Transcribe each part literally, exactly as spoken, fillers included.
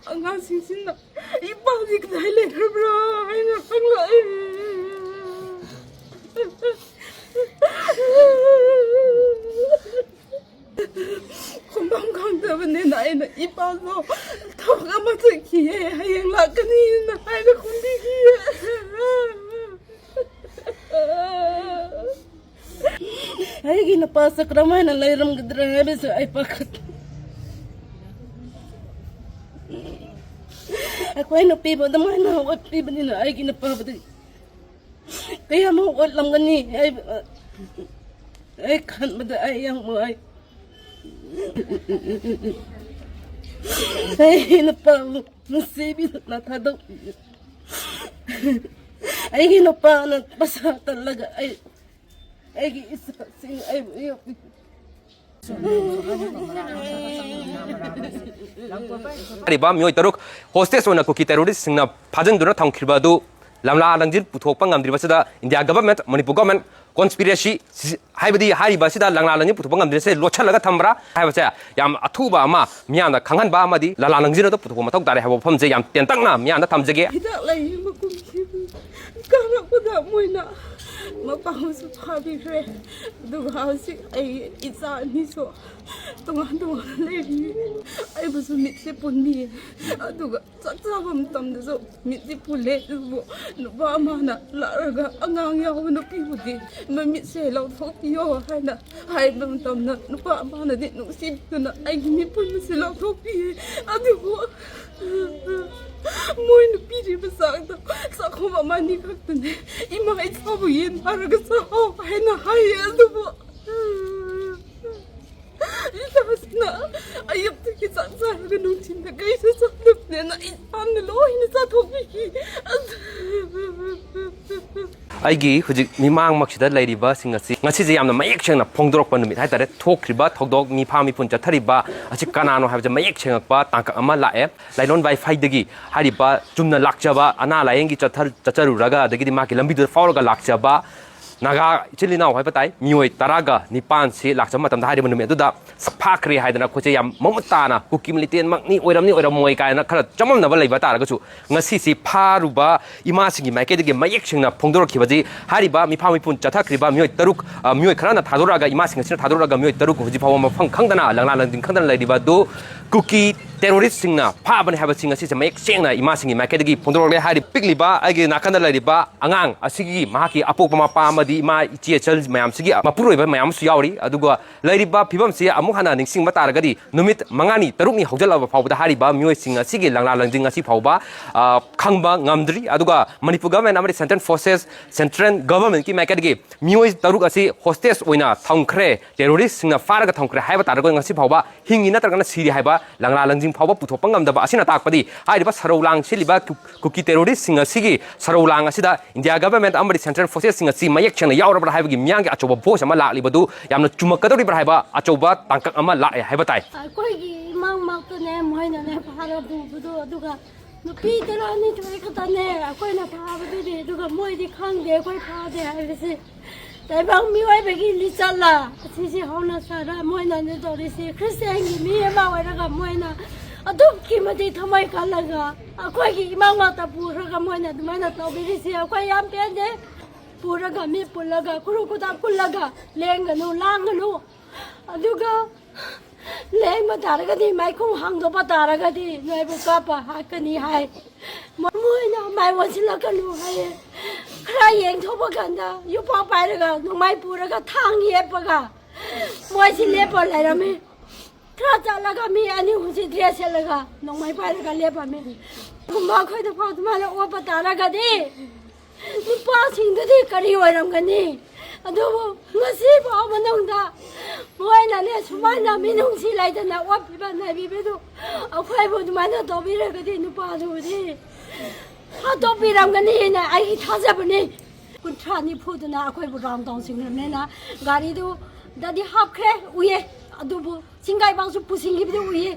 ꯑꯉꯥꯡꯁꯤꯡꯁꯤꯅ "ꯏꯄꯥꯗꯤ ꯀꯗꯥꯏ ꯂꯩꯈ꯭ꯔꯕ꯭ꯔꯥ?" ꯍꯥꯏꯅ ꯍꯪꯂꯛꯑꯦ꯫ ꯈꯨꯝꯐꯝ ꯈꯪꯗꯕꯅꯤꯅ ꯑꯩꯅ "ꯏꯄꯥꯗꯣ ꯊꯕꯛ ꯑꯃ ꯆꯠꯈꯤꯌꯦ, ꯍꯌꯦꯡ ꯂꯥꯛꯀꯅꯤꯅ" ꯍꯥꯏꯅ ꯈꯨꯝꯕꯤꯈꯤꯌꯦ꯫ ꯑꯩꯒꯤ ꯅꯨꯄꯥꯁꯦ ꯀꯔꯝꯍꯥꯏꯅ ꯂꯩꯔꯝꯒꯗ꯭ꯔꯥ ꯍꯥꯏꯕꯁꯨ ꯑꯩ ꯄꯥꯈꯠ ꯑꯩꯈꯣꯏ ꯅꯨꯄꯤꯕꯨ ꯑꯗꯨꯃꯥꯏꯅ ꯍꯧꯒꯠꯄꯤꯕꯅꯤꯅ ꯑꯩꯒꯤ ꯅꯨꯄꯥꯕꯨꯗꯤ ꯀꯌꯥꯃꯨꯛ ꯑꯣꯠꯂꯝꯒꯅꯤ? ꯑꯩ, ꯑꯩ ꯈꯟꯕꯗ ꯑꯩ ꯌꯥꯝ ꯋꯥꯏ꯫ ꯑꯩ ꯅꯨꯄꯥꯕꯨ ꯅꯨꯡꯁꯤꯕꯤꯗꯨꯅ ꯊꯥꯗꯣꯛꯄꯤꯌꯨ꯫ ꯑꯩꯒꯤ ꯅꯨꯄꯥꯅ ꯄꯩꯁꯥ ꯇꯜꯂꯒ ꯑꯩ, ꯑꯩꯒꯤ ꯏꯆꯥꯁꯤꯡ ꯑꯩꯕꯨ ꯌꯣꯛꯄꯤ꯫ ꯍꯥꯏꯔꯤꯕ ꯃꯤꯑꯣꯏ ꯇꯔꯨꯛ ꯍꯣꯁꯇꯦꯖ ꯑꯣꯏꯅ ꯀꯨꯀꯤ ꯇꯦꯔꯣꯔꯤꯁꯁꯤꯡꯅ ꯐꯥꯖꯤꯟꯗꯨꯅ ꯊꯝꯈꯤꯕ ꯑꯗꯨ ꯂꯝꯂꯥ ꯂꯪꯖꯤꯜ ꯄꯨꯊꯣꯛꯄ ꯉꯝꯗ꯭ꯔꯤꯕꯁꯤꯗ ꯏꯟꯗꯤꯌꯥ ꯒꯚꯔꯟꯃꯦꯟꯠ, ꯃꯅꯤꯄꯨꯔ ꯒꯚꯔꯟꯃꯦꯟꯠ ꯀꯣꯟꯁꯄꯤꯔꯦꯁꯤ, ꯍꯥꯏꯕꯗꯤ ꯍꯥꯏꯔꯤꯕ ꯑꯁꯤꯗ ꯂꯪꯂꯥ ꯂꯪꯖꯤꯜ ꯄꯨꯊꯣꯛꯄ ꯉꯝꯗ꯭ꯔꯤꯁꯦ ꯂꯣꯠꯁꯤꯜꯂꯒ ꯊꯝꯕ꯭ꯔꯥ ꯍꯥꯏꯕꯁꯦ ꯌꯥꯝ ꯑꯊꯨꯕ ꯑꯃ ꯃꯤꯌꯥꯝꯅ ꯈꯪꯍꯟꯕ ꯑꯃꯗꯤ ꯂꯪꯂꯥ ꯂꯪꯖꯤꯜ ꯑꯗꯨ ꯄꯨꯊꯣꯛꯄ ꯃꯊꯧ ꯇꯥꯔꯦ ꯍꯥꯏꯕ ꯋꯥꯐꯝꯁꯦ ꯌꯥꯝ ꯇꯦꯟꯇꯛꯅ ꯃꯤꯌꯥꯝꯗ ꯊꯝꯖꯒꯦ꯫ ꯍꯤꯗꯥꯛ ꯂꯩꯔꯤꯕ ꯀꯨꯝꯈꯤꯕ ꯀꯥꯔꯛꯄꯗ ꯃꯣꯏꯅ ꯃꯄꯥ ꯑꯃꯁꯨ ꯐꯥꯕꯤꯈ꯭ꯔꯦ꯫ ꯑꯗꯨꯒ ꯍꯧꯖꯤꯛ ꯑꯩ ꯏꯆꯥ ꯑꯅꯤꯁꯨ ꯇꯣꯉꯥꯟ ꯇꯣꯉꯥꯟꯅ ꯂꯩꯔꯤ꯫ ꯑꯩꯕꯨꯁꯨ ꯃꯤꯠꯁꯦ ꯄꯨꯟꯕꯤꯌꯦ꯫ ꯑꯗꯨꯒ ꯆꯥꯛ ꯆꯥꯕ ꯃꯇꯝꯗꯁꯨ ꯃꯤꯠꯁꯦ ꯄꯨꯜꯂꯦ꯫ ꯑꯗꯨꯕꯨ ꯅꯨꯄꯥ ꯑꯃꯅ ꯂꯥꯛꯂꯒ ꯑꯉꯥꯡ ꯌꯥꯎꯕ ꯅꯨꯄꯤꯕꯨꯗꯤ "ꯃꯃꯤꯠꯁꯦ ꯂꯧꯊꯣꯛꯄꯤꯌꯣ" ꯍꯥꯏꯅ ꯍꯥꯏꯕ ꯃꯇꯝꯗ ꯅꯨꯄꯥ ꯑꯃꯅꯗꯤ ꯅꯨꯡꯁꯤꯗꯨꯅ ꯑꯩꯒꯤ ꯃꯤꯠ ꯄꯨꯟꯕꯁꯦ ꯂꯧꯊꯣꯛꯄꯤꯌꯦ꯫ ꯑꯗꯨꯕꯨ ꯃꯣꯏꯅ ꯄꯤꯔꯤꯕ ꯆꯥꯛꯇꯣ ꯆꯥꯛꯈꯣꯝ ꯑꯃ ꯑꯅꯤ ꯈꯛꯇꯅꯦ꯫ "ꯏꯃꯥ, ꯏꯆꯥꯕꯨ ꯌꯦꯟ ꯐꯥꯔꯒ ꯆꯥꯍꯧ" ꯍꯥꯏꯅ ꯍꯥꯏꯌꯦ꯫ ꯑꯗꯨꯕꯨ ꯏꯆꯥꯁꯤꯅ ꯑꯌꯨꯛꯇꯒꯤ ꯆꯥꯛ ꯆꯥꯔꯒ ꯅꯨꯡꯊꯤꯟꯗ ꯀꯩꯁꯨ ꯆꯥꯗꯕꯅꯤꯅ ꯏꯆꯥꯅ ꯂꯣꯏꯅ ꯆꯥꯊꯣꯛꯄꯤꯈꯤ꯫ ꯑꯗꯨ ꯑꯩꯒꯤ ꯍꯧꯖꯤꯛ ꯃꯤꯃꯥꯡꯃꯛꯁꯤꯗ ꯂꯩꯔꯤꯕꯁꯤꯡ ꯑꯁꯤ ꯉꯁꯤꯁꯦ ꯌꯥꯝꯅ ꯃꯌꯦꯛ ꯁꯦꯡꯅ ꯐꯣꯡꯗꯣꯔꯛꯄ ꯅꯨꯃꯤꯠ ꯍꯥꯏꯇꯥꯔꯦ꯫ ꯊꯣꯛꯈ꯭ꯔꯤꯕ ꯊꯧꯗꯣꯛ, ꯃꯤꯐꯥ ꯃꯤꯄꯨꯟ ꯆꯠꯊꯔꯤꯕ ꯑꯁꯤ ꯀꯅꯥꯅꯣ ꯍꯥꯏꯕꯁꯦ ꯃꯌꯦꯛ ꯁꯦꯡꯉꯛꯄ ꯇꯥꯡꯀꯛ ꯑꯃ ꯂꯥꯛꯑꯦ꯫ ꯂꯥꯏꯂꯣꯟ ꯋꯥꯏꯐꯥꯏꯗꯒꯤ ꯍꯥꯏꯔꯤꯕ ꯆꯨꯝꯅ ꯂꯥꯛꯆꯕ, ꯑꯅꯥ ꯂꯥꯌꯦꯡꯒꯤ ꯆꯠꯊ-, ꯆꯠꯆꯔꯨꯔꯒ ꯑꯗꯒꯤꯗꯤ ꯃꯥꯒꯤ ꯂꯝꯕꯤꯗꯨꯗ ꯐꯥꯎꯔꯒ ꯂꯥꯛꯆꯕ ꯅꯥꯒꯥ ꯏꯆꯤꯜ ꯏꯅꯥꯎ ꯍꯥꯏꯕ ꯇꯥꯏ, ꯃꯤꯑꯣꯏ ꯇꯔꯥꯒ ꯅꯤꯄꯥꯟꯁꯤ ꯂꯥꯛꯆꯕ ꯃꯇꯝꯗ ꯍꯥꯏꯔꯤꯕ ꯅꯨꯃꯤꯠ ꯑꯗꯨꯗ ꯐꯥꯈ꯭ꯔꯦ ꯍꯥꯏꯗꯅ ꯑꯩꯈꯣꯏꯁꯦ ꯌꯥꯝ ꯃꯃꯨꯠ ꯇꯥꯅ ꯀꯨꯀꯤ ꯃꯤꯂꯤꯇꯦꯟꯃꯛꯅꯤ, ꯑꯣꯏꯔꯝꯅꯤ ꯑꯣꯏꯔꯝꯃꯣꯏ ꯀꯥꯏꯅ ꯈꯔ ꯆꯃꯝꯅꯕ ꯂꯩꯕ ꯇꯥꯔꯒꯁꯨ, ꯉꯁꯤꯁꯤ ꯐꯥꯔꯨꯕ ꯏꯃꯥꯁꯤꯡꯒꯤ ꯃꯥꯏꯀꯩꯗꯒꯤ ꯃꯌꯦꯛ ꯁꯦꯡꯅ ꯐꯣꯡꯗꯣꯔꯛꯈꯤꯕꯁꯤ, ꯍꯥꯏꯔꯤꯕ ꯃꯤꯐꯥ ꯃꯤꯄꯨꯟ ꯆꯠꯊꯈ꯭ꯔꯤꯕ ꯃꯤꯑꯣꯏ ꯇꯔꯨꯛ, ꯑ, ꯃꯤꯑꯣꯏ ꯈꯔꯅ ꯊꯥꯗꯣꯔꯛꯑꯒ, ꯏꯃꯥꯁꯤꯡ ꯑꯁꯤꯅ ꯊꯥꯗꯣꯔꯛꯑꯒ, ꯃꯤꯑꯣꯏ ꯇꯔꯨꯛ ꯍꯧꯖꯤꯛ ꯐꯥꯎꯕ ꯃꯐꯝ ꯈꯪꯗꯅ, ꯂꯪꯂꯥ ꯂꯪꯖꯤꯡ ꯈꯪꯗꯅ ꯂꯩꯔꯤꯕ ꯑꯗꯨ ꯀꯨꯀꯤ ꯇꯦꯔꯣꯔꯤꯁꯁꯤꯡꯅ ꯐꯥꯕꯅꯤ ꯍꯥꯏꯕꯁꯤ ꯉꯁꯤꯁꯦ ꯃꯌꯦꯛ ꯁꯦꯡꯅ ꯏꯃꯥꯁꯤꯡꯒꯤ ꯃꯥꯏꯀꯩꯗꯒꯤ ꯐꯣꯡꯗꯣꯔꯛꯂꯦ꯫ ꯍꯥꯏꯔꯤꯕ ꯄꯤꯛꯂꯤꯕ ꯑꯩꯒꯤ ꯅꯥꯀꯟꯗ ꯂꯩꯔꯤꯕ ꯑꯉꯥꯡ ꯑꯁꯤꯒꯤ ꯃꯍꯥꯛꯀꯤ ꯑꯄꯣꯛꯄ ꯃꯄꯥ ꯑꯃꯗꯤ ꯏꯃꯥ ꯏꯆꯦ ꯏꯆꯜ ꯃꯌꯥꯝꯁꯤꯒꯤ ꯃꯄꯨꯔꯣꯏꯕ ꯃꯌꯥꯝ ꯑꯃꯁꯨ ꯌꯥꯎꯔꯤ꯫ ꯑꯗꯨꯒ ꯂꯩꯔꯤꯕ ꯐꯤꯕꯝꯁꯤ ꯑꯃꯨꯛ ꯍꯟꯅ ꯅꯤꯡꯁꯤꯡꯕ ꯇꯥꯔꯒꯗꯤ, ꯅꯨꯃꯤꯠ ꯃꯉꯥꯅꯤ ꯇꯔꯨꯛꯅꯤ ꯍꯧꯖꯤꯜꯂꯕ ꯐꯥꯎꯕꯗ ꯍꯥꯏꯔꯤꯕ ꯃꯤꯑꯣꯏꯁꯤꯡ ꯑꯁꯤꯒꯤ ꯂꯪꯂꯥ ꯂꯪꯖꯤꯡ ꯑꯁꯤ ꯐꯥꯎꯕ, ꯑ, ꯈꯪꯕ ꯉꯝꯗ꯭ꯔꯤ꯫ ꯑꯗꯨꯒ ꯃꯅꯤꯄꯨꯔ ꯒꯚꯔꯟꯃꯦꯟ ꯑꯃꯗꯤ ꯁꯦꯟꯇ꯭ꯔꯦꯜ ꯐꯣꯔꯁꯦꯁ, ꯁꯦꯟꯇ꯭ꯔꯦꯜ ꯒꯚꯔꯟꯃꯦꯟꯀꯤ ꯃꯥꯏꯀꯩꯗꯒꯤ ꯃꯤꯑꯣꯏ ꯇꯔꯨꯛ ꯑꯁꯤ ꯍꯣꯁꯇꯦꯖ ꯑꯣꯏꯅ ꯊꯝꯈ꯭ꯔꯦ, ꯇꯦꯔꯣꯔꯤꯁꯁꯤꯡꯅ ꯐꯥꯔꯒ ꯊꯝꯈ꯭ꯔꯦ ꯍꯥꯏꯕ ꯇꯥꯔꯒꯗꯤ, ꯉꯁꯤ ꯐꯥꯎꯕ ꯍꯤꯡꯉꯤ ꯅꯠꯇ꯭ꯔꯒꯅ ꯁꯤꯔꯤ ꯍꯥꯏꯕ ꯂꯪꯂꯥ ꯂꯪꯖꯤꯡ ꯐꯥꯎꯕ ꯄꯨꯊꯣꯛꯄ ꯉꯝꯗꯕ ꯑꯁꯤꯅ ꯇꯥꯛꯄꯗꯤ, ꯍꯥꯏꯔꯤꯕ ꯁꯔꯧ ꯂꯥꯡ ꯁꯤꯜꯂꯤꯕ ꯀꯨ-, ꯀꯨꯀꯤ ꯇꯦꯔꯣꯔꯤꯁꯁꯤꯡ ꯑꯁꯤꯒꯤ ꯁꯔꯧ ꯂꯥꯡ ꯑꯁꯤꯗ ꯏꯟꯗꯤꯌꯥ ꯒꯚꯔꯟꯃꯦꯟ ꯑꯃꯗꯤ ꯁꯦꯟꯇ꯭ꯔꯦꯜ ꯐꯣꯔꯁꯦꯁꯁꯤꯡ ꯑꯁꯤ ꯃꯌꯦꯛ ꯁꯦꯡꯅ ꯌꯥꯎꯔꯕ꯭ꯔꯥ ꯍꯥꯏꯕꯒꯤ ꯃꯤꯌꯥꯝꯒꯤ ꯑꯆꯧꯕ ꯚꯣꯏꯁ ꯑꯃ ꯂꯥꯛꯂꯤꯕꯗꯨ ꯌꯥꯝꯅ ꯆꯨꯝꯃꯛꯀꯗꯧꯔꯤꯕ꯭ꯔꯥ ꯍꯥꯏꯕ ꯑꯆꯧꯕ ꯇꯥꯡꯀꯛ ꯑꯃ ꯂꯥꯛꯑꯦ ꯍꯥꯏꯕ ꯇꯥꯏ꯫ ꯑꯩꯈꯣꯏꯒꯤ ꯏꯃꯥꯡ ꯃꯛꯇꯅꯦ ꯃꯣꯏꯅꯅꯦ ꯐꯥꯔ ꯄꯨꯕꯗꯣ, ꯑꯗꯨꯒ ꯅꯨꯄꯤ ꯇꯔꯥꯅꯤꯊꯣꯏ ꯈꯛꯇꯅꯦ ꯑꯩꯈꯣꯏꯅ ꯐꯥꯕꯗꯨꯗꯤ, ꯑꯗꯨꯒ ꯃꯣꯏꯗꯤ ꯈꯪꯗꯦ ꯑꯩꯈꯣꯏ ꯐꯥꯗꯦ ꯍꯥꯏꯕꯁꯦ꯫ ꯇꯥꯏꯕꯪ ꯃꯤꯑꯣꯏꯕꯒꯤ ꯂꯤꯆꯠꯂ ꯑꯁꯤꯁꯦ ꯍꯧꯅ ꯁꯥꯔ ꯃꯣꯏꯅꯅꯦ ꯇꯧꯔꯤꯁꯤ꯫ ꯈ꯭ꯔꯤꯁꯇꯤꯌꯥꯟꯒꯤ ꯃꯤ ꯑꯃ ꯑꯣꯏꯔꯒ ꯃꯣꯏꯅ ꯑꯗꯨꯛꯀꯤ ꯃꯇꯤꯛ ꯊꯃꯣꯏ ꯀꯜꯂꯒ ꯑꯩꯈꯣꯏꯒꯤ ꯏꯃꯥ ꯉꯥꯛꯇ ꯄꯨꯔꯒ ꯃꯣꯏꯅ ꯑꯗꯨꯃꯥꯏꯅ ꯇꯧꯕꯤꯔꯤꯁꯤ ꯑꯩꯈꯣꯏ ꯌꯥꯝ ꯄꯦꯟꯗꯦ꯫ ꯄꯨꯔꯒ ꯃꯤ ꯄꯨꯜꯂꯒ ꯈꯨꯔꯨ ꯈꯨꯗꯥ ꯄꯨꯜꯂꯒ ꯂꯦꯡꯒꯅꯨ ꯂꯥꯡꯒꯅꯨ꯫ ꯑꯗꯨꯒ ꯂꯦꯡꯕ ꯇꯥꯔꯒꯗꯤ, ꯃꯥꯏꯈꯨꯝ ꯍꯥꯡꯗꯣꯛꯄ ꯇꯥꯔꯒꯗꯤ ꯅꯣꯏꯕꯨ ꯀꯥꯞꯄ ꯍꯥꯠꯀꯅꯤ ꯍꯥꯏ꯫ ꯃꯣꯏꯅ ꯃꯥꯏ ꯑꯣꯟꯁꯤꯜꯂꯛꯀꯅꯨ ꯍꯥꯏꯌꯦ꯫ ꯈꯔ ꯌꯦꯡꯊꯣꯛꯄ ꯀꯥꯟꯗ ꯌꯨꯄꯥꯛ ꯄꯥꯏꯔꯒ ꯅꯣꯡꯃꯥꯏ ꯄꯨꯔꯒ ꯊꯥꯡ ꯌꯦꯞꯄꯒ ꯃꯣꯏꯁꯤ ꯂꯦꯞꯄ ꯂꯩꯔꯝꯃꯤ꯫ ꯈꯔ ꯆꯠꯂꯒ ꯃꯤ ꯑꯅꯤ ꯑꯍꯨꯝꯁꯤ ꯗ꯭ꯔꯦꯁ ꯁꯦꯠꯂꯒ ꯅꯣꯡꯃꯥꯏ ꯄꯥꯏꯔꯒ ꯂꯦꯞꯄꯝꯃꯤ꯫ ꯀꯨꯝꯕ ꯑꯩꯈꯣꯏꯗ ꯐꯥꯎ ꯑꯗꯨꯃꯥꯏꯅ ꯑꯣꯠꯄ ꯇꯥꯔꯒꯗꯤ ꯅꯨꯄꯥꯁꯤꯡꯗꯨꯗꯤ ꯀꯔꯤ ꯑꯣꯏꯔꯝꯒꯅꯤ? ꯑꯗꯨꯕꯨ ꯉꯁꯤ ꯐꯥꯎ ꯃꯅꯨꯡꯗ ꯃꯣꯏꯅꯅꯦ ꯁꯨꯃꯥꯏꯅ ꯃꯤꯅꯨꯡꯁꯤ ꯂꯩꯇꯅ ꯑꯣꯠꯄꯤꯕ ꯅꯩꯕꯤꯕꯗꯨ ꯑꯩꯈꯣꯏꯕꯨ ꯑꯗꯨꯃꯥꯏꯅ ꯇꯧꯕꯤꯔꯒꯗꯤ ꯅꯨꯄꯥꯗꯨꯕꯨꯗꯤ ꯍꯥꯠꯇꯣꯛꯄꯤꯔꯝꯒꯅꯤꯅ ꯑꯩꯒꯤ ꯊꯥꯖꯕꯅꯤ꯫ ꯀꯨꯟꯊ꯭ꯔꯥ ꯅꯤꯐꯨꯗꯨꯅ ꯑꯩꯈꯣꯏꯕꯨ ꯔꯥꯎꯟ ꯇꯥꯎꯟ ꯆꯤꯡꯈ꯭ꯔꯕꯅꯤꯅ ꯒꯥꯔꯤꯗꯨꯗꯗꯤ ꯍꯥꯞꯈ꯭ꯔꯦ, ꯎꯏꯌꯦ꯫ ꯑꯗꯨꯕꯨ ꯆꯤꯡꯒꯥꯏꯕꯥꯡꯁꯨ ꯄꯨꯁꯤꯟꯈꯤꯕꯗꯤ ꯎꯏꯌꯦ꯫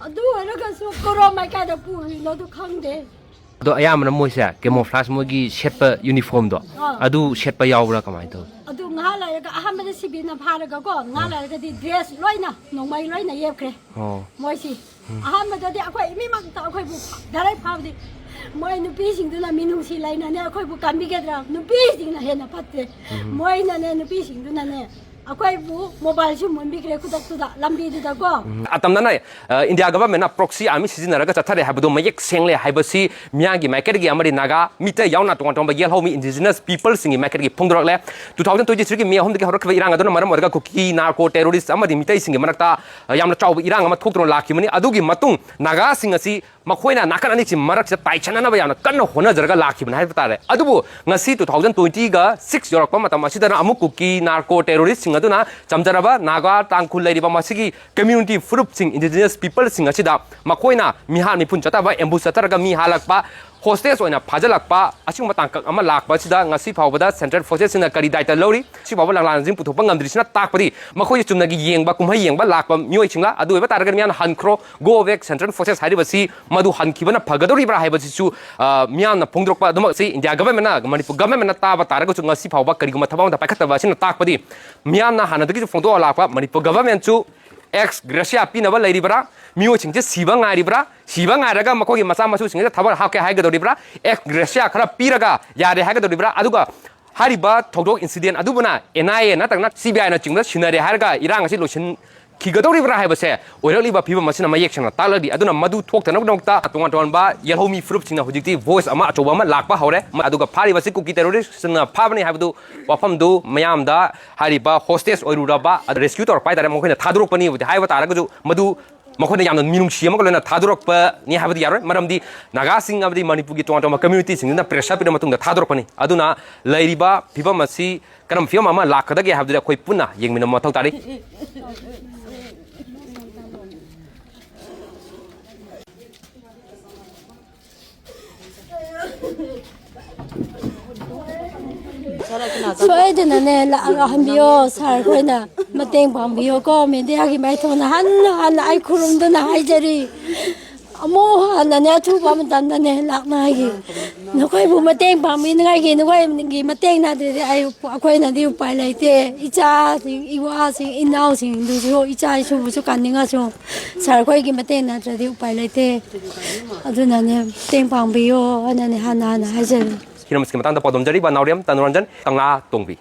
ꯑꯗꯨ ꯑꯣꯏꯔꯒꯁꯨ ꯀꯣꯔꯣ ꯃꯥꯏꯀꯥꯏꯗ ꯄꯨꯔꯤꯅꯣꯗꯨ ꯈꯪꯗꯦ꯫ ꯑꯗꯣ ꯑꯌꯥꯝꯕꯅ ꯃꯣꯏꯁꯦ camouflage, ꯃꯣꯏꯒꯤ ꯁꯦꯠꯄ ꯌꯨꯅꯤꯐꯣꯔꯝꯗꯣ, ꯑꯥ꯫ ꯑꯗꯨ ꯁꯦꯠꯄ ꯌꯥꯎꯕ꯭ꯔꯥ, ꯀꯃꯥꯏꯅ ꯇꯧꯏ? ꯑꯗꯨ ꯉꯥꯏꯍꯥꯛ ꯂꯩꯔꯒ ꯑꯍꯥꯟꯕꯗ ꯁꯤꯕꯤꯅ ꯐꯥꯔꯒꯀꯣ, ꯉꯥꯏꯍꯥꯛ ꯂꯩꯔꯒꯗꯤ ꯗ꯭ꯔꯦꯁ ꯂꯣꯏꯅ, ꯅꯣꯡꯃꯩ ꯂꯣꯏꯅ ꯌꯦꯞꯈ꯭ꯔꯦ꯫ ꯑꯣ꯫ ꯃꯣꯏꯁꯤ ꯑꯍꯥꯟꯕꯗꯗꯤ ꯑꯩꯈꯣꯏ ꯃꯤꯃꯛꯇ ꯑꯩꯈꯣꯏꯕꯨ ꯗꯥꯏꯔꯦꯛ ꯐꯥꯕꯗꯤ, ꯃꯣꯏ ꯅꯨꯄꯤꯁꯤꯡꯗꯨꯅ ꯃꯤꯅꯨꯡꯁꯤ ꯂꯩꯅꯅꯦ ꯑꯩꯈꯣꯏꯕꯨ ꯀꯟꯕꯤꯒꯗ꯭ꯔꯥ? ꯅꯨꯄꯤꯁꯤꯡꯅ ꯍꯦꯟꯅ ꯐꯠꯇꯦ꯫ ꯃꯣꯏꯅꯅꯦ, ꯅꯨꯄꯤꯁꯤꯡꯗꯨꯅꯅꯦ ꯑꯩꯈꯣꯏꯕꯨ ꯃꯣꯕꯥꯏꯜꯁꯨ ꯃꯨꯟꯕꯤꯈ꯭ꯔꯦ ꯈꯨꯗꯛꯇꯨꯗ, ꯂꯝꯕꯤꯗꯨꯗꯀꯣ꯫ ꯑꯇꯝꯅꯅ ꯏꯟꯗꯤꯌꯥ ꯒꯚꯔꯟꯃꯦꯟꯅ ꯄ꯭ꯔꯣꯛꯁꯤ ꯑꯥꯔꯃꯤ ꯁꯤꯖꯤꯟꯅꯔꯒ ꯆꯠꯊꯔꯦ ꯍꯥꯏꯕꯗꯨ ꯃꯌꯦꯛ ꯁꯦꯡꯂꯦ ꯍꯥꯏꯕꯁꯤ ꯃꯤꯌꯥꯝꯒꯤ ꯃꯥꯏꯀꯩꯗꯒꯤ ꯑꯃꯗꯤ ꯅꯥꯒꯥ, ꯃꯤꯇꯩ ꯌꯥꯎꯅ ꯇꯣꯉꯥꯟ ꯇꯣꯉꯥꯟꯕ ꯌꯦꯜꯍꯧꯃꯤ indigenous peopleꯁꯤꯡꯒꯤ ꯃꯥꯏꯀꯩꯗꯒꯤ ꯐꯣꯡꯗꯣꯔꯛꯂꯦ꯫ Two thousand twenty threeꯒꯤ May ꯑꯍꯨꯝꯗꯒꯤ ꯍꯧꯔꯛꯈꯤꯕ ꯏꯔꯥꯡ ꯑꯗꯨꯅ ꯃꯔꯝ ꯑꯣꯏꯔꯒ ꯀꯨꯀꯤ narco terrorist ꯑꯃꯗꯤ ꯃꯤꯇꯩꯁꯤꯡꯒꯤ ꯃꯔꯛꯇ ꯌꯥꯝꯅ ꯆꯥꯎꯕ ꯏꯔꯥꯡ ꯑꯃ ꯊꯣꯛꯇꯨꯅ ꯂꯥꯛꯈꯤꯕꯅꯤ꯫ ꯑꯗꯨꯒꯤ ꯃꯇꯨꯡ ꯅꯥꯒꯥꯁꯤꯡ ꯑꯁꯤ ꯃꯈꯣꯏꯅ ꯅꯥꯀꯟ ꯑꯅꯤꯁꯤ ꯃꯔꯛꯁꯤꯗ ꯇꯥꯏꯁꯟꯅꯅꯕ ꯌꯥꯝꯅ ꯀꯟꯅ ꯍꯣꯠꯅꯖꯔꯒ ꯂꯥꯛꯈꯤꯕꯅꯤ ꯍꯥꯏꯕ ꯇꯥꯔꯦ꯫ ꯑꯗꯨꯕꯨ ꯉꯁꯤ two thousand twentyꯒ six ꯌꯧꯔꯛꯄ ꯃꯇꯝ ꯑꯁꯤꯗꯅ ꯑꯃꯨꯛ ꯀꯨꯀꯤ narco terroristꯁꯤꯡ ꯑꯗꯨꯅ ꯆꯝꯖꯔꯕ ꯅꯥꯒꯥ ꯇꯥꯡꯈꯨꯜ ꯂꯩꯔꯤꯕ ꯃꯁꯤꯒꯤ community ꯐꯨꯔꯨꯞꯁꯤꯡ, indigenous peopleꯁꯤꯡ ꯑꯁꯤꯗ ꯃꯈꯣꯏꯅ ꯃꯤꯍꯥꯠ ꯃꯤꯄꯨꯟ ꯆꯠꯊꯕ, ambush ꯆꯠꯊꯔꯒ ꯃꯤ ꯍꯥꯠꯂꯛꯄ, hostage ꯑꯣꯏꯅ ꯐꯥꯖꯤꯜꯂꯛꯄ, ꯑꯁꯤꯒꯨꯝꯕ ꯇꯥꯡꯀꯛ ꯑꯃ ꯂꯥꯛꯄ ꯑꯁꯤꯗ ꯉꯁꯤ ꯐꯥꯎꯕꯗ central forcesꯁꯤꯡꯅ ꯀꯔꯤ ꯗꯥꯏꯇ ꯂꯧꯔꯤ? ꯁꯤ ꯐꯥꯎꯕ ꯂꯥꯡꯂꯥꯟꯁꯤꯡ ꯄꯨꯊꯣꯛꯄ ꯉꯝꯗ꯭ꯔꯤꯁꯤꯅ ꯇꯥꯛꯄꯗꯤ ꯃꯈꯣꯏꯁꯦ ꯆꯨꯝꯅꯒꯤ ꯌꯦꯡꯕ, ꯀꯨꯝꯍꯩ ꯌꯦꯡꯕ ꯂꯥꯛꯄ ꯃꯤꯑꯣꯏꯁꯤꯡꯂ? ꯑꯗꯨ ꯑꯣꯏꯕ ꯇꯥꯔꯒꯗꯤ ꯃꯤꯌꯥꯝꯅ ꯍꯟꯈ꯭ꯔꯣ, go back, central forces ꯍꯥꯏꯔꯤꯕꯁꯤ ꯃꯗꯨ ꯍꯟꯈꯤꯕꯅ ꯐꯒꯗꯧꯔꯤꯕ꯭ꯔꯥ ꯍꯥꯏꯕꯁꯤꯁꯨ, ꯑ, ꯃꯤꯌꯥꯝꯅ ꯐꯣꯡꯗꯣꯔꯛꯄ ꯑꯗꯨꯃꯛꯁꯤ ꯏꯟꯗꯤꯌꯥ ꯒꯚꯔꯟꯃꯦꯟꯅ, ꯃꯅꯤꯄꯨꯔ ꯒꯚꯔꯟꯃꯦꯟꯅ ꯇꯥꯕ ꯇꯥꯔꯒꯁꯨ ꯉꯁꯤ ꯐꯥꯎꯕ ꯀꯔꯤꯒꯨꯝꯕ ꯊꯕꯛ ꯑꯃꯠꯇ ꯄꯥꯏꯈꯠꯇꯕ ꯑꯁꯤꯅ ꯇꯥꯛꯄꯗꯤ ꯃꯤꯌꯥꯝꯅ ꯍꯥꯟꯅꯗꯒꯤꯁꯨ ꯐꯣꯡꯗꯣꯛꯑ ꯂꯥꯛꯄ ꯃꯅꯤꯄꯨꯔ ꯒꯚꯔꯟꯃꯦꯟꯁꯨ ex gratia ꯄꯤꯅꯕ ꯂꯩꯔꯤꯕ꯭ꯔꯥ? ꯃꯤꯑꯣꯏꯁꯤꯡꯁꯦ ꯁꯤꯕ ꯉꯥꯏꯔꯤꯕ꯭ꯔꯥ? ꯁꯤꯕ ꯉꯥꯏꯔꯒ ꯃꯈꯣꯏꯒꯤ ꯃꯆꯥ ꯃꯁꯨꯁꯤꯡꯁꯤꯗ ꯊꯕꯛ ꯍꯥꯞꯀꯦ ꯍꯥꯏꯒꯗꯧꯔꯤꯕ꯭ꯔꯥ? Ex gratia ꯈꯔ ꯄꯤꯔꯒ ꯌꯥꯔꯦ ꯍꯥꯏꯒꯗꯧꯔꯤꯕ꯭ꯔꯥ? ꯑꯗꯨꯒ ꯍꯥꯏꯔꯤꯕ ꯊꯧꯗꯣꯛ incident ꯑꯗꯨꯕꯨꯅ NIA ꯅꯠꯇ꯭ꯔꯒꯅ CBIꯅꯆꯤꯡꯕꯗ ꯁꯤꯟꯅꯔꯦ ꯍꯥꯏꯔꯒ ꯏꯔꯥꯡ ꯑꯁꯤ ꯂꯣꯏꯁꯤꯟꯈꯤꯒꯗꯧꯔꯤꯕ꯭ꯔꯥ ꯍꯥꯏꯕꯁꯦ ꯑꯣꯏꯔꯛꯂꯤꯕ ꯐꯤꯕꯝ ꯑꯁꯤꯅ ꯃꯌꯦꯛ ꯁꯦꯡꯅ ꯇꯥꯛꯂꯗꯤ꯫ ꯑꯗꯨꯅ ꯃꯗꯨ ꯊꯣꯛꯇꯅꯕꯒꯤꯗꯃꯛꯇ ꯇꯣꯉꯥꯟ ꯇꯣꯉꯥꯟꯕ ꯌꯦꯜꯍꯧꯃꯤ ꯐꯨꯔꯨꯞꯁꯤꯡꯅ ꯍꯧꯖꯤꯛꯇꯤ voice ꯑꯃ ꯑꯆꯧꯕ ꯑꯃ ꯂꯥꯛꯄ ꯍꯧꯔꯦ꯫ ꯑꯗꯨꯒ ꯐꯥꯔꯤꯕꯁꯤ ꯀꯨꯀꯤ terroristꯁꯤꯡꯅ ꯐꯥꯕꯅꯤ ꯍꯥꯏꯕꯗꯨ ꯋꯥꯐꯝꯗꯨ ꯃꯌꯥꯝꯗ ꯍꯥꯏꯔꯤꯕ hostage ꯑꯣꯏꯔꯨꯔꯕ, ꯑꯗꯨ rescue ꯇꯧꯔꯛꯄ ꯍꯥꯏꯇꯥꯔꯦ, ꯃꯈꯣꯏꯅ ꯊꯥꯗꯣꯔꯛꯄꯅꯤꯕꯨꯗꯤ ꯍꯥꯏꯕ ꯇꯥꯔꯒꯁꯨ ꯃꯗꯨ ꯃꯈꯣꯏꯅ ꯌꯥꯝꯅ ꯃꯤꯅꯨꯡꯁꯤ ꯑꯃꯒ ꯂꯣꯏꯅꯅ ꯊꯥꯗꯣꯔꯛꯄꯅꯤ ꯍꯥꯏꯕꯗꯤ ꯌꯥꯔꯣꯏ꯫ ꯃꯔꯝꯗꯤ ꯅꯥꯒꯥꯁꯤꯡ ꯑꯃꯗꯤ ꯃꯅꯤꯄꯨꯔꯒꯤ ꯇꯣꯉꯥꯟ ꯇꯣꯉꯥꯟꯕ communityꯁꯤꯡꯗꯨꯅ pressure ꯄꯤꯔꯕ ꯃꯇꯨꯡꯗ ꯊꯥꯗꯣꯔꯛꯄꯅꯤ꯫ ꯑꯗꯨꯅ ꯂꯩꯔꯤꯕ ꯐꯤꯕꯝ ꯑꯁꯤ ꯀꯔꯝꯕ ꯐꯤꯕꯝ ꯑꯃ ꯂꯥꯛꯀꯗꯒꯦ ꯍꯥꯏꯕꯗꯨꯗꯤ ꯑꯩꯈꯣꯏ ꯄꯨꯟꯅ ꯌꯦꯡꯃꯤꯟꯅꯕ ꯃꯊꯧ ꯇꯥꯔꯤ꯫ ꯁꯣꯏꯗꯅꯅꯦ ꯂꯥꯛꯑꯒ ꯍꯟꯕꯤꯌꯣ, ꯁꯥꯔ ꯈꯣꯏꯅ ꯃꯇꯦꯡ ꯄꯥꯡꯕꯤꯌꯣꯀꯣ꯫ ꯃꯦꯗꯤꯌꯥꯒꯤ ꯃꯥꯏꯊꯣꯡꯅ ꯍꯟꯅ ꯍꯟꯅ ꯑꯩ ꯈꯨꯔꯨꯝꯗꯨꯅ ꯍꯥꯏꯖꯔꯤ꯫ ꯑꯃꯨꯛ ꯍꯟꯅꯅꯦ, ꯑꯊꯨꯕ ꯃꯇꯝꯗꯅꯦ ꯂꯥꯛꯅꯉꯥꯏꯒꯤ, ꯅꯈꯣꯏꯕꯨ ꯃꯇꯦꯡ ꯄꯥꯡꯕꯤꯅꯉꯥꯏꯒꯤ, ꯅꯈꯣꯏꯒꯤ ꯃꯇꯦꯡ ꯅꯠꯇ꯭ꯔꯗꯤ ꯑꯩ, ꯑꯩꯈꯣꯏꯅꯗꯤ ꯎꯄꯥꯏ ꯂꯩꯇꯦ꯫ ꯏꯆꯥꯁꯤꯡ, ꯏꯋꯥꯁꯤꯡ, ꯏꯅꯥꯎꯁꯤꯡꯗꯨꯁꯨ, ꯏꯆꯥ ꯏꯁꯨꯕꯨꯁꯨ ꯀꯟꯅꯤꯡꯉꯁꯨ ꯁꯥꯔ ꯈꯣꯏꯒꯤ ꯃꯇꯦꯡ ꯅꯠꯇ꯭ꯔꯗꯤ ꯎꯄꯥꯏ ꯂꯩꯇꯦ꯫ ꯑꯗꯨꯅꯅꯦ, ꯃꯇꯦꯡ ꯄꯥꯡꯕꯤꯌꯣ ꯍꯥꯏꯅꯅꯦ ꯍꯥꯟꯅ ꯍꯥꯟꯅ ꯍꯥꯏꯖꯔꯤ꯫ ꯍꯤꯔꯝꯁꯤꯒꯤ ꯃꯇꯥꯡꯗ ꯄꯥꯎꯗꯝꯖꯔꯤꯕ ꯅꯥꯎꯔꯦꯝ ꯇꯅꯨꯔꯟꯖꯟ ꯀꯪꯂꯥ ꯇꯣꯡꯕꯤ꯫